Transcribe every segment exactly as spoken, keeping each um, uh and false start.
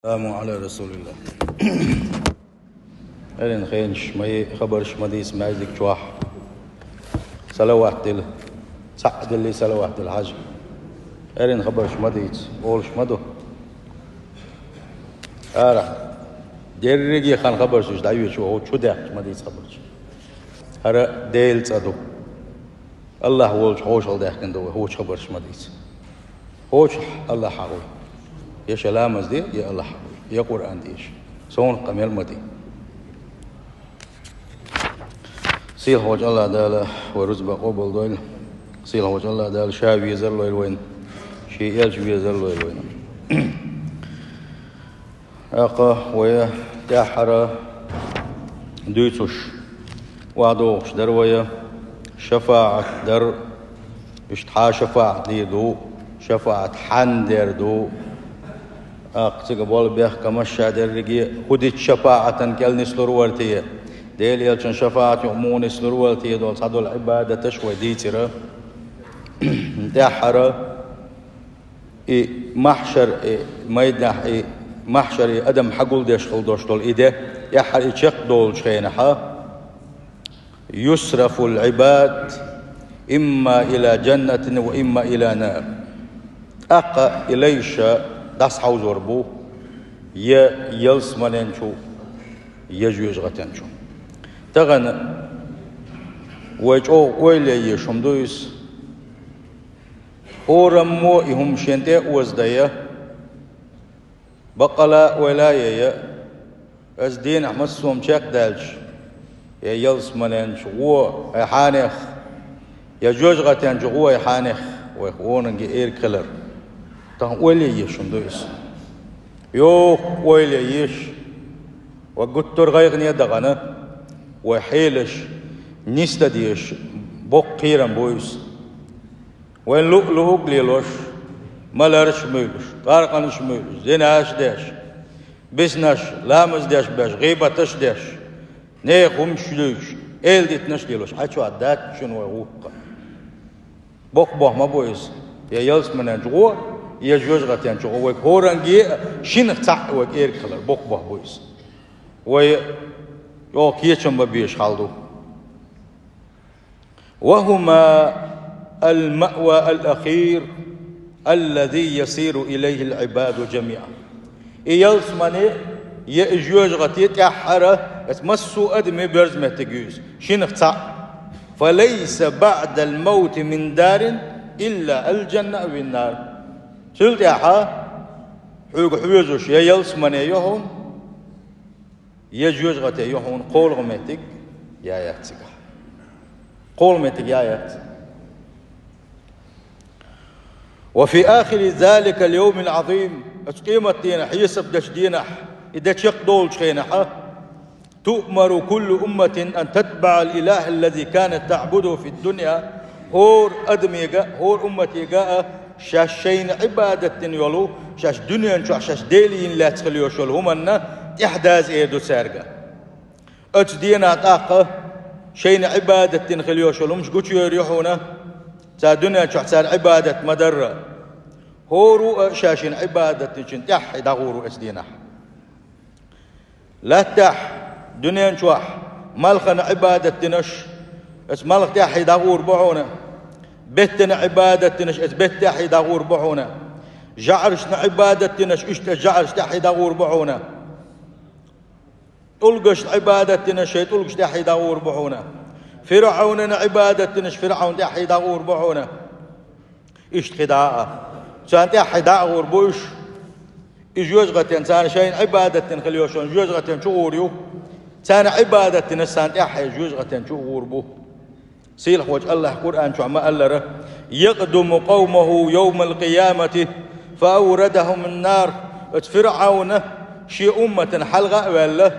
Саламу Ӏала расулиллахӀ. Эрин хенаш ма е хабарш ма дийца маьждиг чохь. Салават дила. Цхьаъ дилли салават дила хьажа. Эрин хабарш ма дийца, олуш ма ду. Арахь, дерриге хан хабарш уьш дӀайоьчу ваху, чу даьккхича ма дийца хабарш. ХӀара Делан цӀа ду. АллахӀ волчу хьошалла даьхкина ду вай, хӀочу хабарш ма дийца. ХӀочу АллахӀ хьахой. Я ша ламаз де, я АллахӀ хьахой, я Къуръан деша. Совнах къамел ма де. Сийлахьчу АллахӀ Дала вай рузба къобал дойла. Сийлахьчу АллахӀ Дала Ша везар лойла вайна, Шен элча везар лойла вайна. ТӀаккха вай тӀаьххьара дуьйцуш, охьадогӀуш дара вай шафаӀат дар, иштта хьан шафаӀат дийр ду, шафаӀат хьанна дер ду. ТӀаккха цига болу бехкамаш ша дерриге а, хӀун дича шафаӀатан кӀел нислур вара те, Делан элчан шафаӀат юкъа муха нислур вара те долу цхьадолу Ӏибадаташ вай дийцира. ТӀаьххьара и махьшар, и майданахь, и махьшар, и адам хьагулдеш хила долуш долу и де, тӀаьххьара и чекхдолучу хенахьа, юсрафул Ӏибад имма ила джаннатин ва имма ила нар. ТӀаккха и лайша дӀасахьовзор бу я ялсаманен чу, я жоьжахатен чу. Тахана вай чӀогӀа ойла е езаш хӀума ду иза. ХӀораммо и хӀума шен тӀе а озадайа, баккъала а ойла а яйа, аса дийнахь массо а хӀума чекхдаьлча, я ялсаманен чу гӀо, хьан хьанех, я жоьжахатен чу гӀо, хьан хьанех, вайх вонанге эрг хилар. Тахана ойла е езаш хӀума ду иза. Йоккха ойла е езаш, вай гуттар а гӀайгӀане а дахана, вай хьелаш нисдан дезаш, боккха кхерам бу иза. Вайн луъу-луъург лелош, маларш а муьйлуш, тӀаркъанаш а муьйлуш, зинаш а деш, биснарш, ламаз деш берш, гӀийбаташ а деш, нехан хӀумаш а дуьйцуш, эладитанаш а лелош, Ӏа чохь дац шуна вай гӀуллакх. Боккха бохам ма бу иза, я ялсаманен чу гӀо, я жоьжахатен чу гӀо, вайга хӀоранге а шиннах цхьаъ вайга эрг хилар, боккха бохам бу иза. Вай чӀогӀа кечам бан безаш хьал ду. وهما المأوى الأخير الذي يصير إليه العباد جميعا. И ялсамане, я и жоьжахате тӀаьххьара, аса массо а адаме берза меттиг ю иза, шиннах цхьаъ. فليس بعد الموت من دار إلا الجنة أو النار. Цул тӀаьхьа хьоьга хьоьжуш я ялсамане ю хьуна, я жоьжахате ю хьуна, кхоалгӀа меттиг я яц цигахь. КхоалгӀа меттиг я яц. وفي آخر ذلك اليوم العظيم, оцу къематдийнахь, хьесап дечу дийнахь, и де чекхдолучу хенахьа, تؤمر كل أمة أن تتبع الإله الذي كانت تعبده في الدنيا. ХӀора адамега а, хӀора умматега а шаьш шайна Ӏибадат дина йолу, шаьш дуьнен чохь шаьш Дела йина лаьцна хила йолуш йолу хӀуманна тӀаьхьадаза эр ду цаьрга. Оцу дийнахь тӀаккха шайна Ӏибадат дина хила йолуш йолу хӀумаш гучуйовр ю хьуна, цара дуьнен чохь цара Ӏибадат ма-дарра. ХӀора а шаьшшинна Ӏибадат динчун тӀаьххье дӀагӀур ву оцу дийнахь. Лаьттахь, дуьнен чохь, малхана Ӏибадат динарш, оцу малх тӀаьххье дӀагӀур бу хьуна. Беттана Ӏибадат динарш, оцу бетта тӀаьххье дӀагӀур бу хьуна. ЖаӀаршна Ӏибадат динарш, иштта оцу жаӀарш тӀаьххье дӀагӀур бу хьуна. ТӀулгашна Ӏибадат динарш, шайн тӀулгаш тӀаьххье дӀагӀур бу хьуна. ФирӀавнана Ӏибадат динарш, ФирӀавн тӀаьххье дӀагӀур бу хьуна. Иштта хи дӀа а. Царна тӀаьххье дӀа а гӀур бу уьш. И жоьжахатен, царна шайна Ӏибадат дина хила йолуш йолу жоьжахатен чу гӀур ю. Царна Ӏибадат динарш царна тӀаьххье жоьжахатен чу гӀур бу. Сийлахьчу АллахӀа Къуръан чохь ма-аллара: يقدم قومه يوم القيامة فأوردهم النار. Оцу ФирӀавна шен умматана хьалха а ваьлла,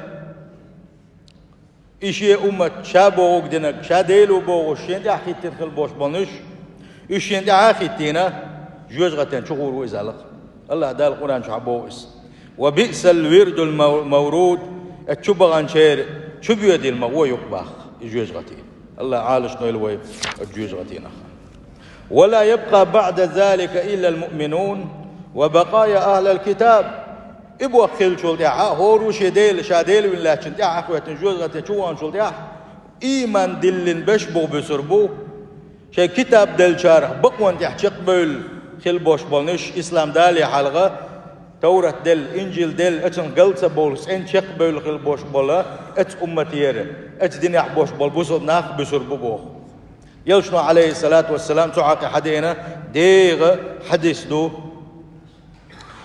и шен уммат ша бохург динарг, ша Дела ву бохуш, шен тӀаьхьа хӀиттина хила болуш болу уьш, уьш шен тӀаьхьа а хӀиттийна, жоьжахатен чу гӀур ву иза аьлла. АллахӀа Дала Къуръан чохь боху иза: وبئس الورد المو-، المورود. Оцу чу баханчеран чу боьдийла ма гӀо ю-кх боху и жоьжахати. АллахӀа Ӏалашдойла вай оцу жоьжахатинах. ولا يبقى بعد ذلك إلا المؤمنون وبقايا أهل الكتاب. И боккха хиллачул тӀаьхьа, хӀора шен Дела, ша Дела вина лаьттачун тӀаьхьа хьахӀоьттина жоьжагӀатен чу ваханчул тӀаьхьа, ийман диллина беш бух бисур бу, шайн китаб деллачарах бакъонна тӀехь чекхбевлла хила бош болниш, ислам дале хьалха, Товрат делла, Инжил делла, эцунах гал ца бовлуш цӀена чекхбевлла хила бош бола, эц умматера, эц динехь бош бола бусалба нах бисур бу боху. Элчано, Ӏалайхиссалату вассалам, цу хьакъехь деана дегӀан хьадис ду.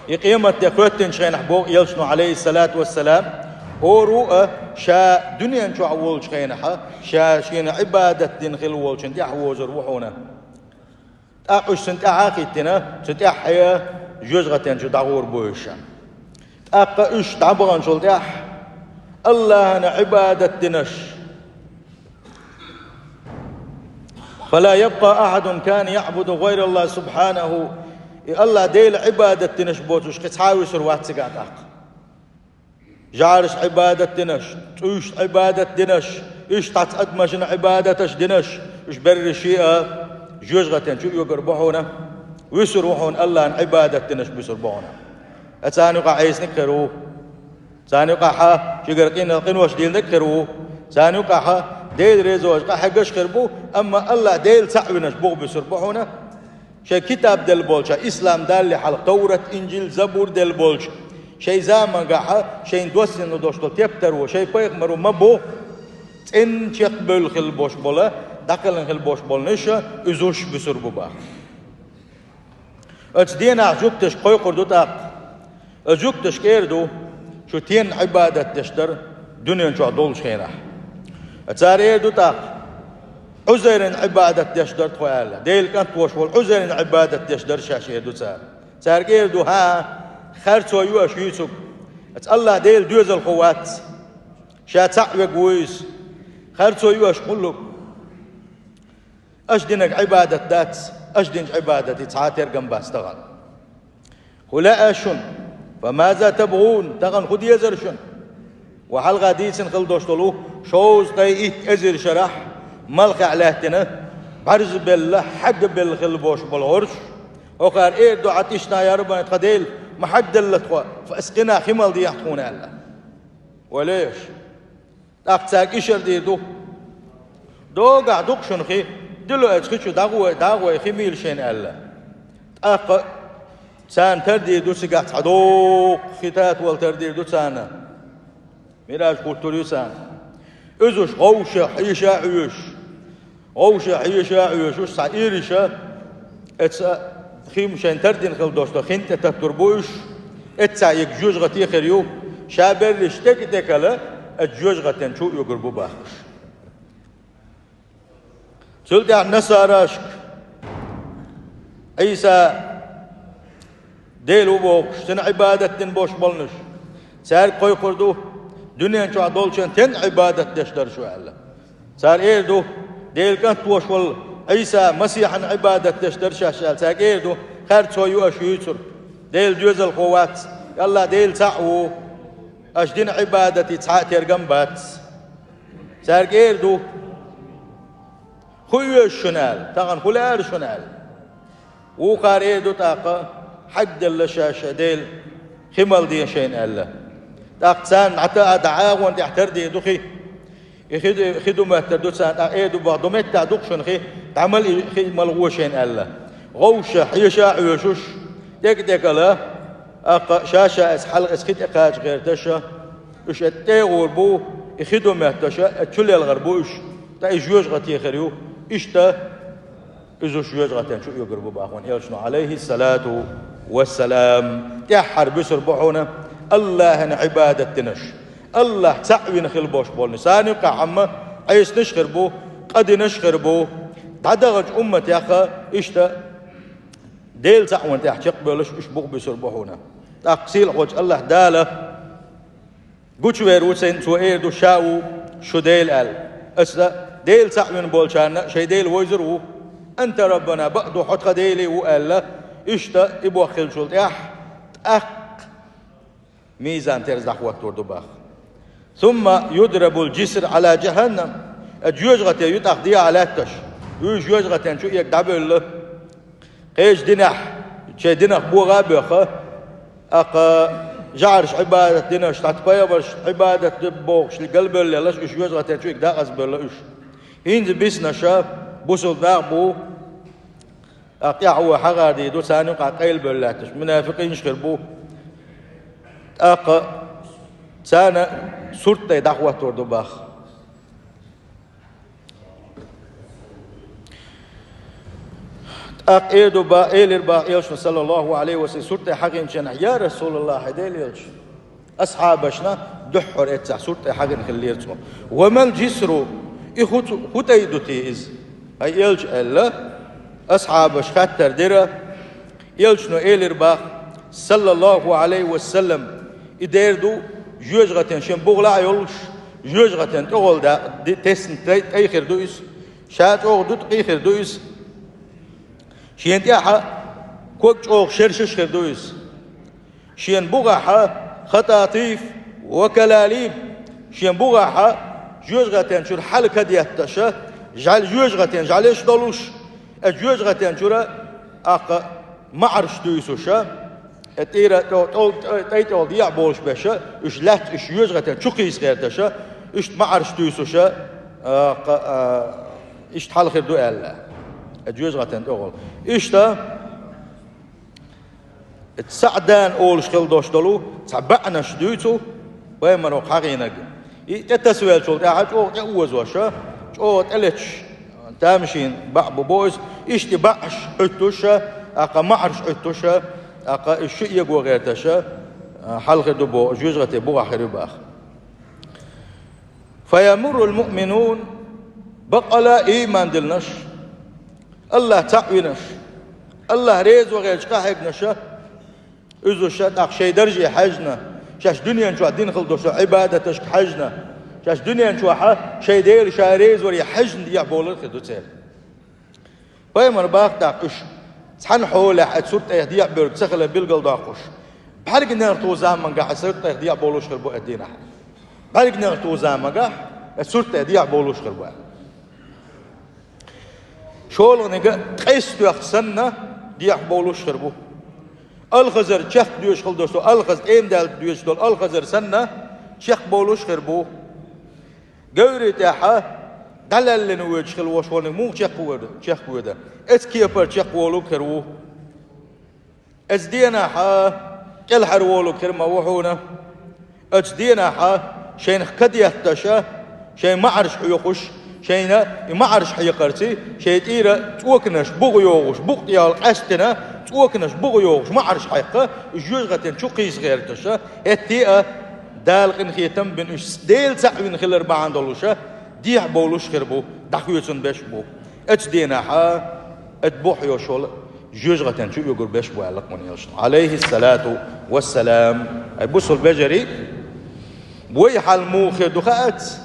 И къематде хӀоьттинчу хенахь боху Элчано, Ӏалайхиссалату вассалам, хӀора а ша дуьнен чохь волчу хенахь, ша шена Ӏибадат дина хила волчун тӀаьхьа возур ву хьуна. ТӀаккха уьш цунна тӀаьхьа а хӀиттина, цу тӀаьххье а жоьжагӀатен чу дӀагӀур бу уьш. ТӀаккха уьш дӀабаханчул тӀаьхьа, Аллахьана Ӏибадат динарш, فلا يبقى أحد كان يعبد غير الله سبحانه. И Аллахь Дела Ӏибадат динарш боцуш кхин цхьа а висур вац цигахь тӀаккха. ЖӀараш Ӏибадат динарш, цӀуьйш Ӏибадат динарш, иштта цхьацца адамашна Ӏибадаташ динарш, уьш берриш а жоьжагӀатен чу оьгур бу хьуна, висур ву хьуна Аллахьана Ӏибадат динарш бисур бу хьуна. Ткъа царна юкъахь Ӏесаниг хир ву. Царна юкъахь шигара къина-, къинош дийриг хир ву. Царна юкъахь Дела реза волчу къа хьегаш хир бу, амма Аллахь Дела цхьаъ винарш бух бисур бу хьуна. Шайн китаб делла болчу, ислам далле хьалха Товрат, Инжил, Забур делла болчу, шайн заманахь шайна доссийна долуш долу тептаро, шайн пайхамаро ма бу, цӀена чекхбевлла хила бош бола, дӀакхелхина хила бош болу нуьша, уьзуш бисур бу баха. Оцу денахь жуьгташка кхойкхур ду тӀаккха. Оцу жуьгташка эр ду, шу стенна Ӏибадат деш дара дуьнен чохь долчу хенахь? Цара эр ду тӀаккха, Ӏузайран Ӏибадат деш дара тхо аьлла. Делан кӀант волуш волу Ӏузайран Ӏибадат деш дара шаьш эр ду цара. Цаьрга эр ду, хӀан, харцо ю аша юьйцург? Аса Аллахь Делан доьзалхо вац. Ша цхьаъ верг ву иза. Харцо ю аша кхуллуг. Аша динарг Ӏибадат дац, аша динчу Ӏибадатан цхьа а тергам бац тахана. ХӀун лаьа шуна? فماذا تبغون؟ Тахана хӀун дезара шуна? Вай хьалха дийцина хила долуш долу шовзткъе итт эзар шарахь малхехь лаьттина, бӀаьрзе белла, хьагга белла хила бош болу хӀорш. ХӀокхара эр ду, Ӏа тӀишна, я Раббана, тхан Дела, ма хьагделла тхо, фа-, ас къина хи мала дехьа тхуна аьлла. Вай леш. ТӀаккха цаьрга ишар дийр ду. Догахь ду-кх шуна хи, дило оцу хи чу дӀагӀо, дӀагӀо хи мийла шайна аьлла. ТӀаккха царна тардийр ду цигахь цхьа доккха хи татавала тардийр ду царна. Мираж хӀуттур ю царна. Изуш гӀовша хьеша а Ӏоьшуш. ГӀовша хьеша а Ӏоьшуш, цхьа ириша, эца хим шайн тардина хила долуш долу хин тӀе таттур бу уьш, эццахь ерг жоьжагӀате хир ю, ша берриш тӀекӀа-тӀекӀала оцу жоьжагӀатен чу оьгур бу баха уьш. Цул тӀаьхьа насарашка Ӏийса Дела ву бохуш, цуьнан Ӏибадат дина бош болнуш, цаьрга кхойкхур ду, дуьнен чохь долчун стенна Ӏибадат деш дара шу аьлла. Цара эр ду, Делан кӀант волуш волу Ӏийса Масихьан Ӏибадат деш дара шаьш аьлла. Цаьрга эр ду, харцо ю аша юьйцург. Делан доьзалхо вац, Аллахь Дела цхьаъ ву. Аша дина Ӏибадатан цхьа а тергам бац. Цаьрга эр ду, хӀун оьшу шуна аьлла, тахана хӀун лаьара шуна аьлла. Вукхара эр ду тӀаккха, хьагделла шаьш Дела, хи мала де шайна аьлла. ТӀаккха царна дӀата а дӀа агӀонна тӀехь тардийр ду хи. И хи, хи ду моьттур ду царна, тӀаккха эр ду боху, ду меттехь ду-кх шуна хи, дӀа мала и хи мала гӀо шайна аьлла. ГӀовша хьеша а Ӏоьшуш, тӀекӀа-тӀекӀала, тӀаккха ша-ша эца хьалха эца хи тӀе кхача гӀерташа, уьш эца тӀе а гӀур бу, и хи ду моьтташа, эца чу лелхар бу уьш, ткъа и жоьжагӀате хир ю, иштта Иза уьш жоьжагӀатен чу оьгур бу боху элчано, Ӏалайхиссалату вассалам. ТӀаьххьара буьсур бу хьуна Аллахьана Ӏибадат динарш, Аллахь цхьаъ вина хила бош болнаш. Царна юккъехь амма Ӏесанаш хир бу, къа динарш хир бу. ДӀадахачу умматеха иштта Дела цхьаъ вина тӀехь чекхбевллаш уьш бух буьсур бу хьуна. ТӀаккха сийлахьволчу Аллахь Дала гучувер ву цуьнан, цо эр ду, ша ву шу Дела аьлла. Аса Дела цхьаъ вина болчарна шайн Дела вевзар ву. Анта Раббана, бакъ ду, хьо тхан Дела ву аьлла. Иштта и боху хиллачул тӀаьхьа тӀаккха мизан-терза дӀахӀоттор ду боху. Сумма юдрабул джиср Ӏала джаханнам. ЖоьжагӀате ю тӀаккха дехьа лаьтташ. Уьш жоьжагӀатен чу эга дӀабевлла. Кхечу динехь, шайн динах богӀа а боьхна, тӀаккха жӀараш Ӏибадат динарш, цхьацца пайхамарш Ӏибадат ду бохуш галбевлла лелаш, уьш жоьжахатен чу дакъазбевлла уьш. ХӀинца биснаша бусулба нах бу, тӀаккха тӀаьхьо хьагӀар дийр ду, царна юкъахь къайлабевлла лаьтташ, мунафикъинаш хир бу. ТӀаккха царна сурт тӀе дӀахӀоттор ду боху. ТӀаккха эр ду боху, элира боху элчано, саллаллаху Ӏалайхи ва саллам, сурт тӀе хьахийначарна: «Я Расулаллах, хьайн Делан элча». Асхьабашна дуьххьара эццахь сурт тӀе хьахийна хиллера цо. «Ва мал жисру? И хӀу цу-, хӀун тӀай ду те иза, хьайн элча?» аьлла. Асхьабаша хаттар дира. Элчано элира боху, саллаллаху Ӏалайхи ва саллам, и дер ду жоьжахатен шен бугӀалахь йолуш, жоьжахатен тӀехула да-, ди-, тесна тӀай, тӀай хир ду иза. Ша чӀогӀа дуткъий хир ду иза. Шена тӀехь ког чӀогӀа шершаш хир ду иза. Шен бугӀахь хататиф ва калалиб, шен бугӀахь жоьжахатен чуьра хьал кадетташа, жӀаьл-, жоьжахатен жӀаьлеш долуш, э, жоьжахатен чуьра аккха маӀарш туьйсуша, э, тӀера тӀо-, тӀо-, тӀо-, тӀай тӀехула дехьа болуш беша, уьш лаьцна уьш жоьжахатен чу кхийса гӀерташа, уьш маӀарш туьйсуша, аккха, а, иштта хьал хир ду аьлла. Э, жоьжахатен тӀехула. Иштта Саъдан олуш хила долуш долу цхьа баьӀнаш дуьйцу пайхамаро хьахийнарг. И тӀе тасавеллачул тӀаьхьа чӀогӀа тӀеозоша, чӀогӀа тӀелеташ тамашийна баьӀ бу боху иза, иштта и баьӀаш Ӏуьттуша, аккха маӀарш Ӏуьттуша, аккха и ши эго гӀерташа, хьал хир ду боху, жоьжахатен бугӀа хир ю боху. Фаямуррул муъминун, баккъала ийман диллинарш, АллахӀ цхьаъ винарш, АллахӀ реза вахарчу къахьегнаша, уьзуша тӀаккха шайн дарже хьаьжна, шаьш дуьнен чохь дина хила долуш долу Ӏибадаташка хьаьжна, шаьш дуьнен чохь шайн Дела ша реза варе хьаьжна дехьа бовлар хир ду церан. Пайхамар боху тӀаккха уьш, цхьана хьолехь оцу сурт тӀех дехьа бевлла ца хилар билгалдоккхуш, бӀаьрганегӀарта замангахь оцу сурт тӀех дехьа бовлуш хир бу оцу дийнахь. БӀаьрганегӀарта замангахь оцу сурт тӀех дехьа бовлуш хир бу. ШолгӀаниг къеста тоьхча санна дехьа бовлуш хир бу. Алхазар чекхдоьжуш хила долуш долу, алхаза тӀемадаьлла доьжуш долу алхазар санна чекхбовлуш хир бу. Говрий тӀехь дӀалаьллина воьдуш хила волуш волниг муха чекхвоьду? Чекхвоьду. Эцу кепара чекхволург хир ву. Эцу дийнахь кӀелхьарволург хир ма ву хьуна. Эцу дийнахь шайна кадетташа, шайн маӀарш хьоькхуш, шайна и маӀарш хьекхарций, шайн тӀера цӀоканаш бугӀа йогӀуш, букъ тӀехула къаьстина, цӀоканаш бугӀа йогӀуш маӀарш хьаькхна, и жоьжахатин чу кхийса гӀерташа, хӀетте а Дала къинхетам бина уьш Дела цхьаъ вина хилар бахьана долуша, дехьа бовлуш хир бу, дӀахоьцун беш бу. Эцу дийнахь, эцу бухьа йолуш волу жоьжахатин чу оьгур беш бу аьлла кхунна элчано, Ӏалайхиссалату вассалам. Ай бусул бежарий, вай хьал муха хир ду хаац,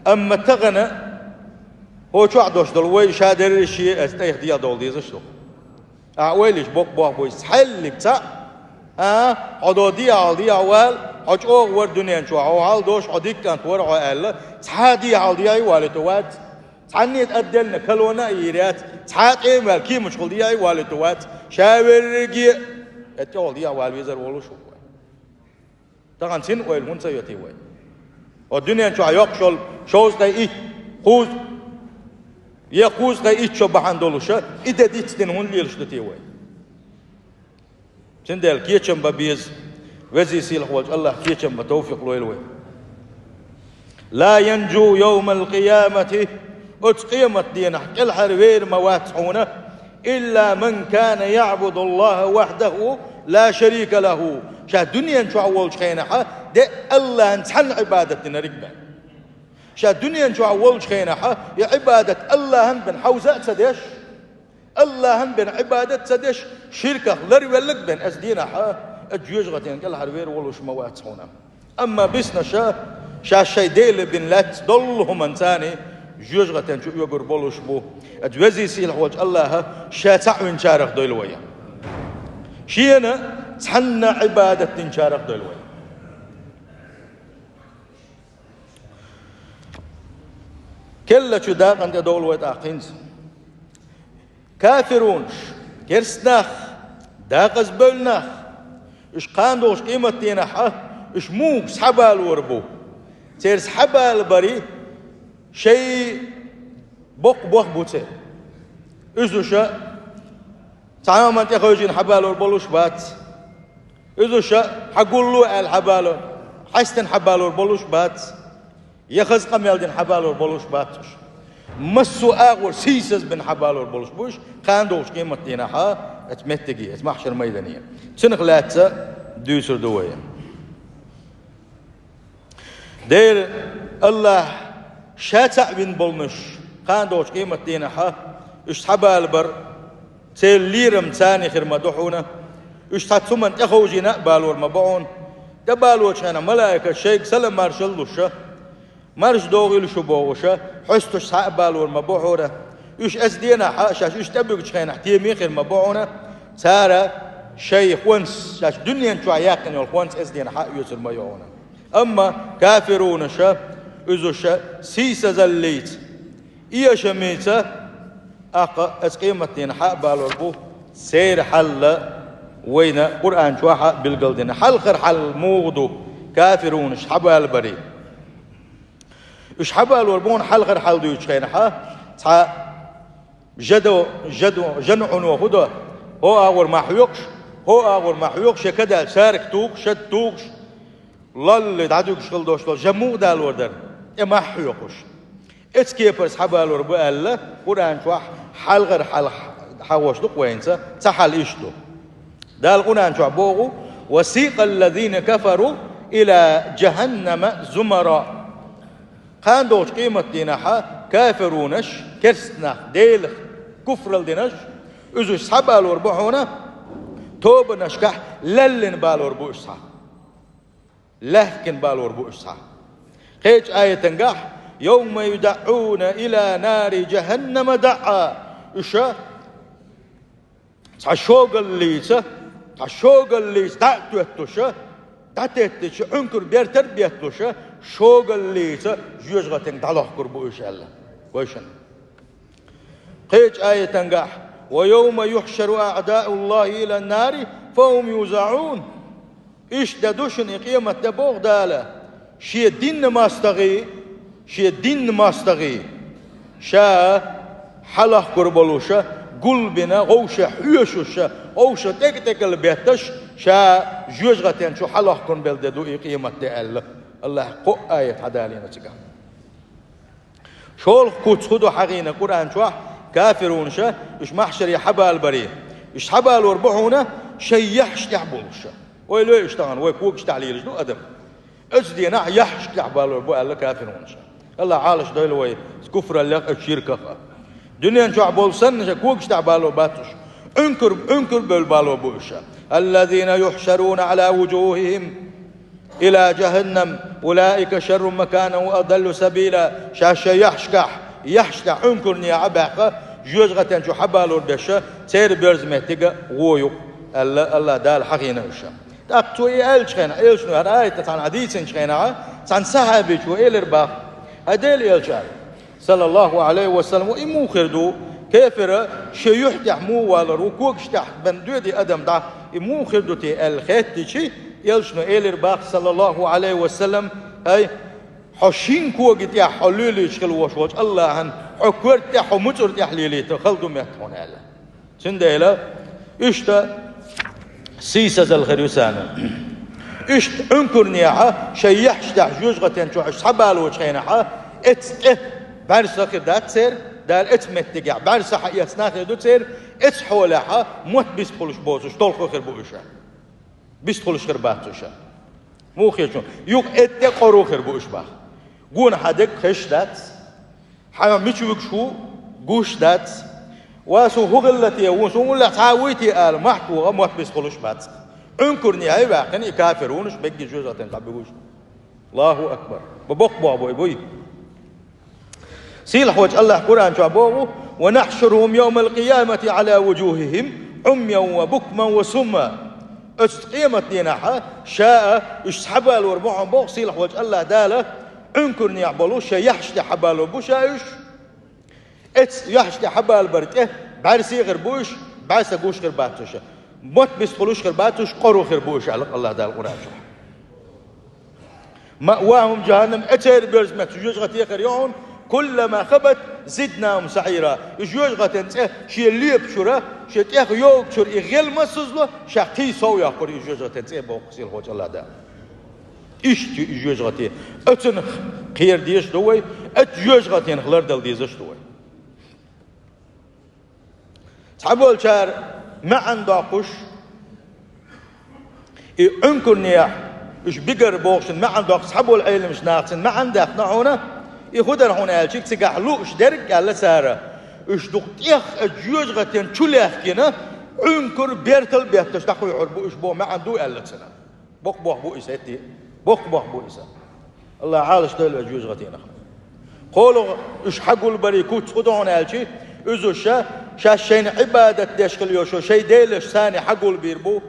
амма тахана хӀокху чохь долуш долу вай ша дерриш а эцу тӀех дехьа довла дезаш ду. Ахьа ойла йича боккха боху буй, цхьаьллиг цхьаъ, а, хьо до дехьа дехьа вала, хьо чӀогӀа вара дуьнен чохь, хьо хьал дош, хьо дика кӀант вара хьо аьлла, цхьа а дехьа дехьа а валийта вац, цхьанне а тӀадделлина калона а йийр яц, цхьа а тӀеман ваьлла киймачхула дехьа а валийта вац, ша верриге а тӀехула дехьа вала везар волуш ву вай. Тахана цуьнан ойла хӀунда ца йоьтий вай? О дуьнен чохь йоккхуш йолу шовзткъе итт, кхузткъа, я кхузткъе итт шо бахьана долуша, и де дицдина хӀунда лелаш ду те вай? Цундела кечам бан беза, везий сийлахь волчу АллахӀа кечам бан товфикъ лойла вай. Ла янжу йовмал къиямати, оцу къемат денахь кӀелхьарвер ма вац хьуна, илла ман кана яъбуду Аллаха вахьдаху ла шарика лаху. Ша дуьнен чохь волчу хенахьа де АллахӀан цхьанна Ӏибадат динарг бен. Ша дуьнен чохь волчу хенахьа и Ӏибадат АллахӀан бен хьовза а ца деш, АллахӀан бен Ӏибадат ца деш, ширках ларвеллаг бен аса дийнахьа, аса жоьжахатен кӀелхьарвер волуш ма вац хьуна. Амма биснаша, ша шайн Дела бина лаьцна доллу хӀуманца жоьжахатен чу оьгур болуш бу. Аса везий сийлахь волчу АллахӀа ша цхьаъ винчарах дойла вай. Шена цхьанна Ӏибадат динчарах дойла вай. Келлачу дакъана тӀе довла вай тӀаккха хӀинца. Кафирунаш, керст нах, дакъазбевлла нах, Уьш кхана долчу къематдийнахь а, уьш муха схьабалор бу? Церан схьабалабар шайн боккха бохам бу церан. Уьш цхьа хӀуманна тӀехевшина схьабалор болуш бац. Уьш хьагулло аьлла схьабалор, хьаьстина схьабалор болуш бац. Я хаза къамел дина схьабалор болуш бац уьш. Массо а агӀор сийсаз бина схьабалор болуш бу уьш, кхана долчу къематдийнахь а, оцу меттиге, оцу махьшар-майдане. Цунах лаьцна дуьйцур ду вай. Дера, АллахӀа Ша цхьаъ вина болнуш, кхана долчу къематдийнахь а, уьш схьабалабар, церан лерам царна хир ма ду хьуна, уьш цхьа цу хӀуманна тӀеховшийна а балор ма бу хьуна, тӀебалочу хенахь малайкаша шайга салам-маршалла луш, марша догӀийла шу бохуш, хьоьстуш схьа а балор ма бу хьуна. Уьш оцу денахь а шаьш уьш тӀебуьгучу хенахь теме хир ма бу хьуна. Цара шайн хӀонс, шаьш дуьнен чохь яьккхина йолу хӀонс оцу денахь а оьцур ма ю хьуна. Амма кафирунаша, уьш сийсазаллица, эшамица, тӀаккха оцу къематдийнахь а балор бу, церан хьал вайна Къуръан чохь а билгалдина. Хьалхара хьал муха ду кафирунаша схьабалабаран? Уьш схьабалор бу хьуна хьалхара хьал дуьйцучу хенахь а, цхьа жадо, жадо, жан Ӏуно хӀун до, хӀокху агӀор ма хьоькхуш, хӀокху агӀор ма хьоькхуш, шен кадаьлла шарик тухуш, шад тухуш, лолла дӀадуьгуш хила долуш долу жа муха далор дара, тӀе ма хьоькхуш. Оцу кепара схьабалор бу аьлла, Къуръан чохь хьалхара хьал хьахош ду-кх вайна, цхьа хьал иштта ду. Дала Къуръан чохь боху: «وسيق الذين كفروا إلى جهنم زمرا». Кхана долчу къематдийнахь а кафирунаш, керста нах, Делах куфралла динарш, уьш схьабалор бу хьуна, тобанашкахь леллина балор бу уьш схьа. Лаьхкина балор бу уьш схьа. Кхечу аятангахь: «يوم يدعون إلى نار جهنم دعا». Уьш цхьа шогаллица, цхьа шогаллица дӀа а тоьттуш, дӀатеттича, Ӏункар бертар а бетталуш, шогаллица жоьжахатин тӀе дӀалохкур бу уьш аьлла. Вайшинна. Кхечу аятангахь: «ويوم يحشر أعداء الله إلى النار فهم يوزعون». Иштта де ду шуна и къематде, боху Дала, шен динан мостагӀий, шен динан мостагӀий, ша хьалахкур болуш, гулбина, гӀовша хьоьшуш, гӀовша тӀекӀа-тӀекӀала бетташ, ша жоьжахатин чу хьалахкун белла де ду и къематде аьлла. АллахӀа кхо аят хьадалийна цигахь. ШолгӀа куц хӀун ду хьахийна Къуръан чохь, кафирунаша, уьш махьшаре хьабалабаран? Уьш схьабалор бу хьуна шайн яхьаш тӀехь болуш. Ойла йой уьш тахана, вай когаш тӀехь лелаш ду адам. Оцу денахь яхьаш тӀехь балор бу аьлла кафирунаша. АллахӀа Ӏалашдойла вай куфраллех а, ширках а. Дуьнен чохь болу санна, шайн когаш тӀехь балор бац уьш. Ӏункар, Ӏункар бевлла балор бу уьш. «الذين يحشرون على وجوههم إلى جهنم أولئك شر مكانا وأضل سبيلا». Шаьш шайн яхьашкахь, яхьаш тӀехь Ӏункарнехь а баьккха, жоьжахатин чу хьабалор беш, церан боьрза меттиг вон ю-кх аьлла, АллахӀа Дала хьахийна уьш. ТӀаккха цо и аьллачу хенахь, элчано хӀара аят цхьанхьа дийцинчу хенахь, цхьана сахьабичо элира боху: «ХӀай Делан элча, саллаллаху Ӏалайхи ва саллам, и муха хир ду, кафира шен юьхь тӀехь муха валор ву, когаш тӀехь бен доьду адам дӀа, и муха хир ду те?» аьлла хаьттича, элчано элира боху, саллаллаху Ӏалайхи ва саллам: «ХӀай, хьо шина кога тӀехь хьо лелийча хила волуш волчу АллахӀан хьо коьрта тӀехь, хьо муцӀар тӀехь лелийта хала ду метта хьуна», аьлла. Цундела иштта сийсазалла хир ю царна. Иштта Ӏункарнехь а шайн яхьаш тӀехь жоьжахатин чохь уьш схьабалочу хенахь а, эцна тӀе бӀаьрса хир дац церан, Дала эцу меттигехь бӀаьрса хьаэцна хир ду церан, эцу хьолехь а мотт бистхуьлуш боцуш толхо хир бу уьш. Бистхуьлуш хир бац уьш. Муха хир ду? Юха эцна тӀе къора хир бу уьш боху. Гонахьа дерг хезаш дац. Хьан мича вуьгуш ву гуш дац. Ва со хӀун хилла те ву, со муьлхха цхьа а вуй те ала, мохь тоха мотт бистхуьлуш бац. Ӏункарнехь а ваьккхина и кафирунаш берриге жоьжахатин тӀе буьгуш. АллахӀу акбар! Боккха бохам бу и, буй. Сийлахьчу АллахӀа Къуръан чохь боху: «ونحشرهم يوم القيامة على وجوههم عميا وبكما وصما». Оцу къематдийнахь а ша а уьш схьабалор бу хьуна боху сийлахьчу АллахӀа Дала, Ӏункарнехь болу шайн яхьаш тӀехь хьабалор бу ша уьш. Эцу яхьаш тӀехь хьабалабар тӀе бӀаьрса хир бу уьш, бӀаьрса гуш хир бац уьш. Мотт биста хуьлуш хир бац уьш, къора хир бу уьш, аьлла АллахӀ Дала Къуръан чохь. «مأواهم جهنم», церан боьрза меттиг жоьжахати хир ю хьуна, «كلما خبت زدناهم سعيرا». И жоьжахатин цӀе шен лепачуьра, шен тӀех йогучуьра и гӀелмассазло, ша кхин сов йоккхур и жоьжахатин цӀе боху сийлахьчу АллахӀ Дала. Иштта ю и жоьжахати. Оцунах кхера дезаш ду вай, оцу жоьжахатинах лардала дезаш ду вай. Цхьаболчара маьӀна доккхуш, и Ӏункурнехь уьш бигар бохушан маьӀна доккхуш, цхьаболу Ӏеламчу наха цуьнан маьӀна даьккхина хьуна, и хӀун дара хьуна аьлча, цигахь лууш дерг аьлла цара, уьш дукха тӀех а жоьжахатин чу лаьхкина, Ӏункур бертал бетташ дӀакхуьйхьур бу уьш боху маьӀна ду аьлла цуьнан. Боккха бохам бу иза хӀетте. Боккха бохам бу иза. АллахӀ Ӏалашдойла вай жоьжахатинах. КхоалгӀа уьш хьагулбарийн куц хӀун ду хьуна аьлча, уьш шаьш шайна Ӏибадат деш хила йолуш, шайн делаш царна хьагулбийр бу.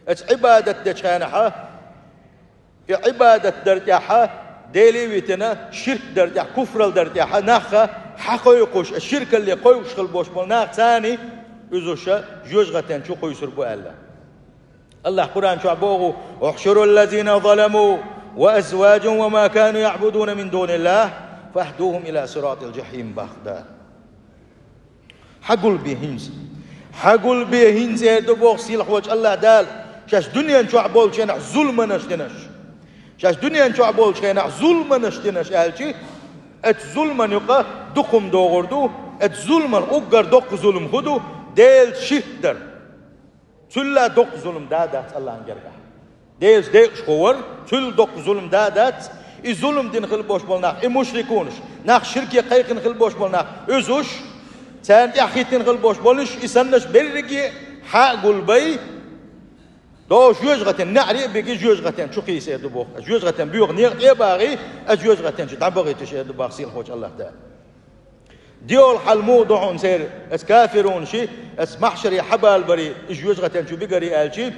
Оцу Ӏибадат дечу хенахь, и Ӏибадат дар тӀехь, Дела а витина, ширк дар тӀехь, куфрал дар тӀехь, нах хьакхойкхуш, ширкалле кхойкхуш хила болуш болу нах царна, уьш жоьжахатин чу кхуьйсур бу аьлла. АллахӀа Къуръан чохь боху: «احشروا الذين ظلموا وأزواجهم وما كانوا يعبدون من دون الله فاهدوهم إلى صراط الجحيم», боху Дала. Хьагулбе хӀинца. Хьагулбе хӀинца эр ду боху сийлахьчу АллахӀ Дала, шаьш дуьнен чохь болчу хенахь зуламаш динарш. Шаьш дуьнен чохь болчу хенахь зуламаш динарш аьлча, оцу зуламан юкъа дукха хӀума догӀур ду, оцу зуламан уггар доккха зулам хӀун ду, Делаца ширк дар. Цул а доккха зулам да дац АллахӀан гергахь. Делаца декъашхо вар, цул доккха зулам да дац, и зулам дина хила болуш болу нах, и мушрикунаш, нах ширке кхайкхина хила болуш болу нах, уьш, царна тӀаьхьахӀиттина хила болуш болуш, и саннарш берриге хьагулбай, догӀу жоьжахатин неӀаре а бига, жоьжахатин чу кхийса эр ду боху. Жоьжахатин боьха некъа тӀе а багӀий, а жоьжахатин чу дӀабахийтуш эр ду боху сийлахьчу АллахӀ Дала. ДиъолгӀа хьал муха ду хьуна церан, оцу кафирунаша, оцу маьхьшаре хьабалабарий, и жоьжахатин чу бигарий аьлча,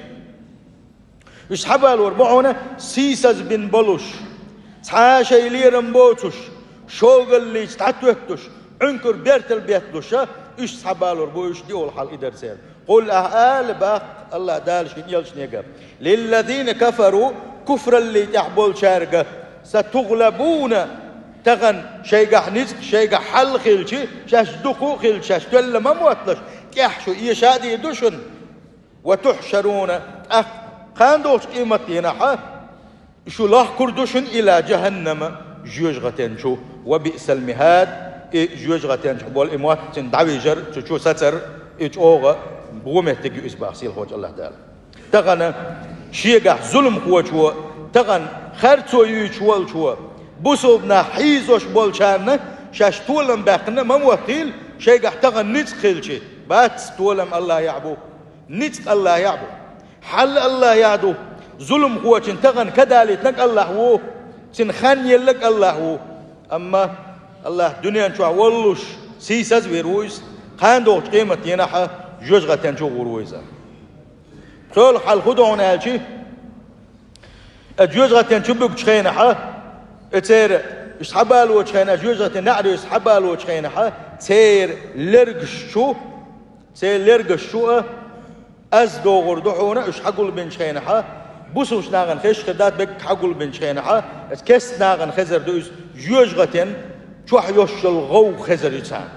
уьш хьабалор бу хьуна сийсаз бина болуш, цхьа а шайн лерам боцуш, шогаллица дӀатоьттуш, Ӏункур бертал бетталуш, уьш хьабалор бу, уьш диъолгӀа хьал и дара церан. «قل», ахьа ала, боху АллахӀ Дала шен элчанега: «للذين كفروا», куфраллин тӀехь болчаьрга, «ستغلبون», тахана шайгахь ницкъ, шайгахь хьал хилча, шаьш дукха а хилча, шаьш тоьлла ма мотталаш, тӀехь шу эша а дийр ду шуна. «وتحشرون», тӀаккха кхана долчу къематдийнахь шу лохкур ду шуна «إلى جهنم», жоьжахатин чу, «وبئس المهاد», и жоьжахатин чу болу и мотт цуьнан дӀавижар, цу чу сацар, и чӀогӀа бу меттиг ю иза боху сийлахьчу АллахӀ Дала. Тахана шегахь зуламхочо, тахана харцо юьйцуш волчо, бусалба нах хьийзош болчарна шаьш толам баьккхина ма моттийла, шайгахь тахана ницкъ хилча, бац толам АллахӀехь бу, ницкъ АллахӀехь бу. Хьал АллахӀехь ду, зуламхочун тахана кадалийтинарг АллахӀ ву, цуьнан хан елларг АллахӀ ву. Амма АллахӀ дуьнен чохь воллуш, сийсаз а вийр ву иза, кхана долчу къематдийнахь жоьжахатин чу гӀур ву иза. ПхоьлгӀа хьал хӀун ду хьуна аьлча, и жоьжахатин чу буьгучу хенахь, и церан, уьш хьабалочу хенахь, жоьжахатин неӀаре уьш хьабалочу хенахь, церан лергаш чу, церан лергаш чу а, аз догӀур ду хьуна, уьш хьагулбинчу хенахь, бусалба нахана хезаш хир дац, бегга хьагулбинчу хенахь, оцу кестта нахана хезар ду иза, жоьжахатин чохь йолуш йолу гӀовгӀа хезар ю царна.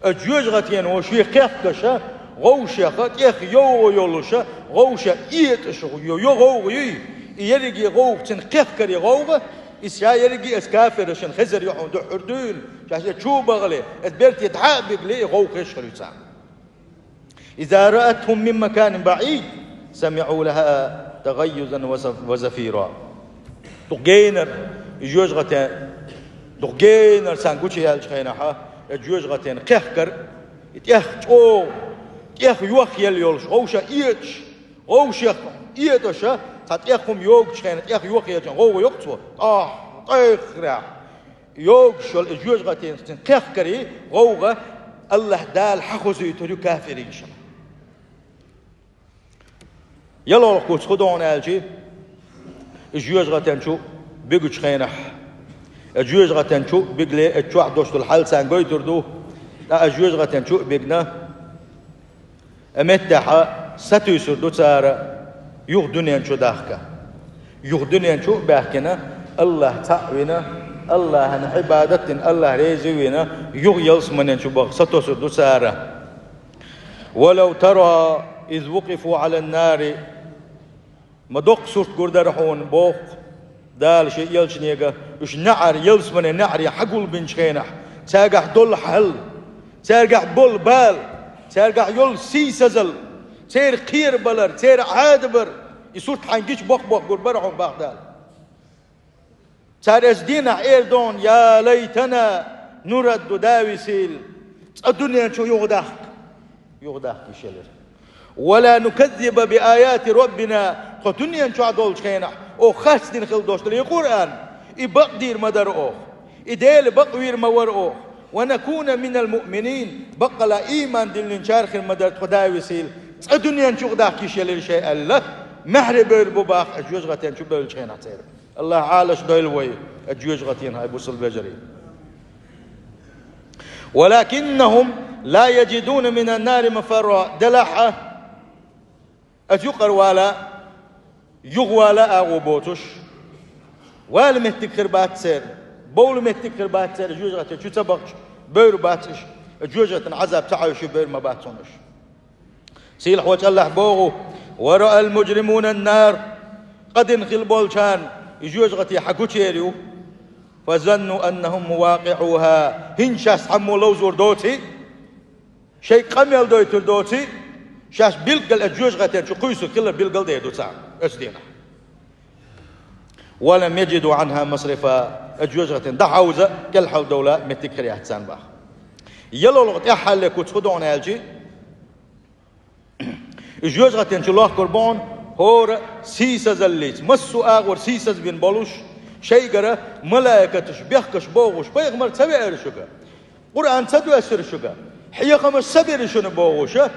Оцу жоьжахатино шен кхехкаша, гӀовгӀашех тӀех йовгӀа йолуша, гӀовгӀаша этӀаш йо, йо гӀовгӀа юй, и ерриге гӀовгӀа цуьнан кхехкаре гӀовгӀа, иза ша ерриге оцу кафирашна хезар ю хьуна дуьххьара дуьйна, шаьш и чу бахале, оцу берте дӀа а бигале, и гӀовгӀа хезаш хир ю царна. «إذا رأتهم من مكان بعيد سمعوا لها تغيظا وزف-، وزفيرا». Дукха генара, и жоьжахатин, дукха генара царна гучу яьллачу хенахь, и жоьжахатин кхехкар, и тӀех чӀогӀа, тӀех йохъелла йолуш, гӀовгӀаша этӀаш, гӀовгӀашех этӀаша, цхьа тӀех хӀума йогучу хенахь, тӀех йохъеллачу гӀовгӀа йоккху цо, тӀах, тӀехрехь. Йогуш йолу и жоьжахатин цуьнан кхехкарий, гӀовгӀа АллахӀ Дала хьахозуьйтур ю кафирийн шана. ЯлхолгӀа куц хӀун ду хьуна аьлча, и жоьжахатин чу буьгучу хенахь, и жоьжахатин чу бигале, и чохь долуш долу хьал царна гойтур ду, ткъа и жоьжахатин чу а бигна, и меттехь Сатуьйсур ду цара юха дуьнен чу дахка. Юха дуьнен чу а баьхкина, АллахӀ цхьаъ вина, АллахӀан Ӏибадат дина, АллахӀ реза вина, юха ялсаманен чу баха сатосур ду цара. «ولو ترى إذ وقفوا على النار». Ма доккха сурт гур дара хьуна, боху Дала шен элчанега, уьш неӀар, ялсаманен неӀаре хьагулбинчу хенахь, цаьргахь долу хьал, цаьргахь болу бала, цаьргахь йолу сийсазалла, церан кхерабалар, церан Ӏадабар, и сурт хьайна гича боккха-боккха гур бара хьуна, боху Дала. Цара оцу дийнахь эр дохуна: «يا ليتنا نرد», да весийла, цкъа дуьнен чу юхадахка. Юхадахка йиш елира. «ولا نكذب بآيات ربنا», тхо дуьнен чохь долчу хенахь, оха харцдина хила долуш долу и Къуръан, и бакъдийр ма дара оха, и Делан бакъвийр ма вара оха. «ونكون من المؤمنين», баккъала ийман диллинчара хир ма дара тхо, да весийла, цкъа дуьнен чу юхадахка йиш елира шайн аьлла, маьхьарий бевр бу боху оцу жоьжахатен чу бевллачу хенахь церан. АллахӀ Ӏалаш дойла вай оцу жоьжахатин, хьай бусалба вежарий. «ولكنهم لا يجدون من النار مفرا», делахь а, оцу юкъара вала, юха вала агӀо боцуш, вала меттиг хир бац церан, бовла меттиг хир бац церан, жоьжахатен чу ца бахча, бевр бац уьш, оцу жоьжахатин Ӏазап ца хьоьжуш бевр ма бац хьуна уьш. Сийлахьчу АллахӀа боху: «ورأى المجرمون النار», къа дина хила болчарна и жоьжахати хьагучуьйтур ю. «فظنوا أنهم مواقعوها», хӀинца шаьш цхьаммо ловзор доций, шайга къамел дойтур доций, шаьш билггал оцу жоьжахатен чу кхуьйсург хилар билггал дер ду царна оцу дийнахь. «ولم يجدوا عنها مصرفا», оцу жоьжахатин дӀахьовза, кӀелхьардовла меттиг хир яц царна боху. ЯлалгӀа тӀаьххьалле куц хӀун доху аьлчи, и жоьжахатен чу лохкур бу хьуна хӀора сийсазаллица, массо а агӀор сийсаз бина болуш, шайгара малайкаташ бехкаш богӀуш, пайхамар ца веара шуьга, Къуръан ца доьссира шуьга, хьехамаш ца бира шуна бохуша,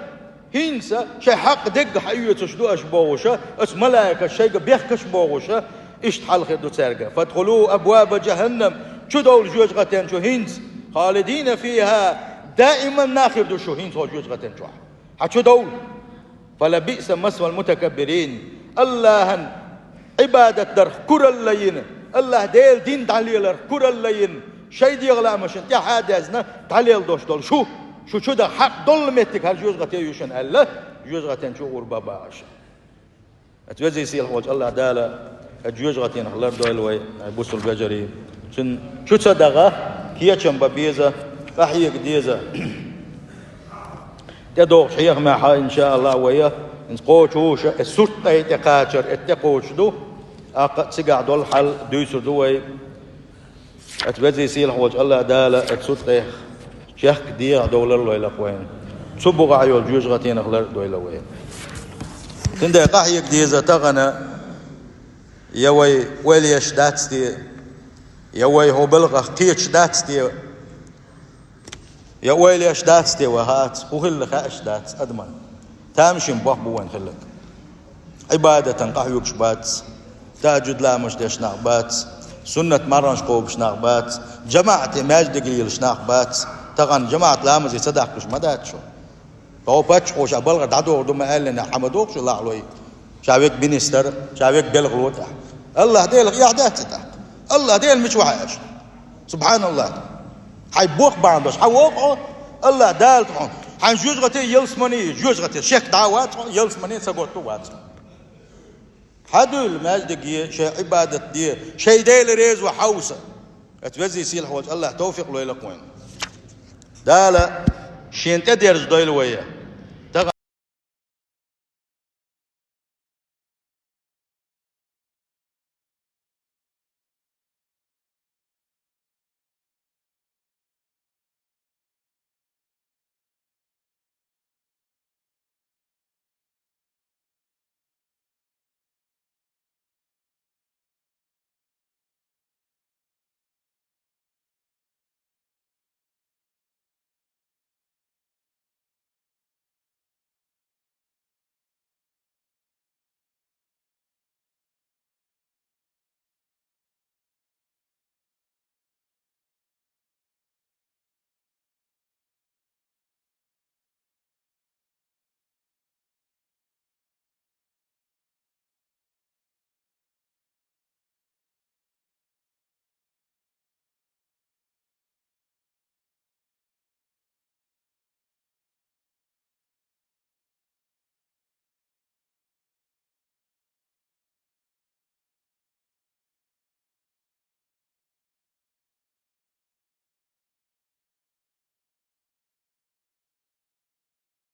хӀинца шайн хьакъ дегга хьаоьцуш ду аша бохуша, оцу малайкаша шайга бехкаш бохуша, иштта хьал хир ду цаьрга. «فادخلوا أبواب جهنم», чу довла жоьжахатен чу хӀинца, «خالدين فيها», даиман нах хир ду шу хӀинца хӀокху жоьжахатен чохь. Хьан чу довла? «فلبئس مثوى المتكبرين». АллахӀан Ӏибадат дарх куралла йина, АллахӀ Делан дин дӀалеларх куралла йина, шайн дегӀан лаамашна тӀаьхьа а дезна, дӀалелла долуш долу шу, шу чу даха хьакъ долу меттиг хӀара жоьжахате ю шуна аьлла, жоьжахатен чу гӀур бан боху аша. Аса везий сийлахь волчу АллахӀ Дала аса жоьжахатенах лардойла вай, ай бусулба вежарий. Цуьнан чу ца даха, кечам бан беза, къахьега деза. ТӀедогӀучу хьехамехь, иншааллахӀ, вай, хӀинца кхочуш, э, сурт тӀе тӀекхачар, э, тӀекхочуш ду, тӀаккха а цигахь долу хьал дуьйцур ду вай. Аса везий сийлахь волчу АллахӀ Дала аса сурт тӀех чехка дегӀан довлар лойла вайна. Цу бухахь йолу жоьжахатенах лардойла вай. Цундела къахьега деза тахана, я вай ойла еш дац те, я вай хӀокху балхах кхеташ дац те, я ойла еш дац те вай, хӀаъ, хӀун хилла хаьаш дац адамна. Тамашийна бохам бу вайна хилларг. Ӏибадатан къахьоьгуш бац, тахӀажжуд ламазаш деш нах бац, суннат марханаш кхобуш нах бац, жамаӀате маьждиге лелаш нах бац. Тахана жамаӀат ламазе ца даккхаш ма дац шу. Хьо паччахьо ша балхара дӀадохур ду ма аьллинехь, хьан ма доху шу лахьалой? Ша верг министр, ша верг белхало тӀехь. АллахӀ Делах эхь дац и тӀаккха? АллахӀ Дела мича ву хьаьжна? СубхьаналлахӀ! Хьайн боху бахьана долуш, хьан вогӀу хьо? АллахӀ Дала тхьо, хьайн жоьжахати, ялсамани, жоьжахати шек дӀа а вац хьо, ялсамани ца готта а вац хьо. Хьан дуьйла маьждиге, шайн Ӏибадат де, шайн Дела реза ван хьовса. Аса везий сийлахь волчу АллахӀ тавфикъ лойла вайна. Дала Шена тӀедерза дойла вай.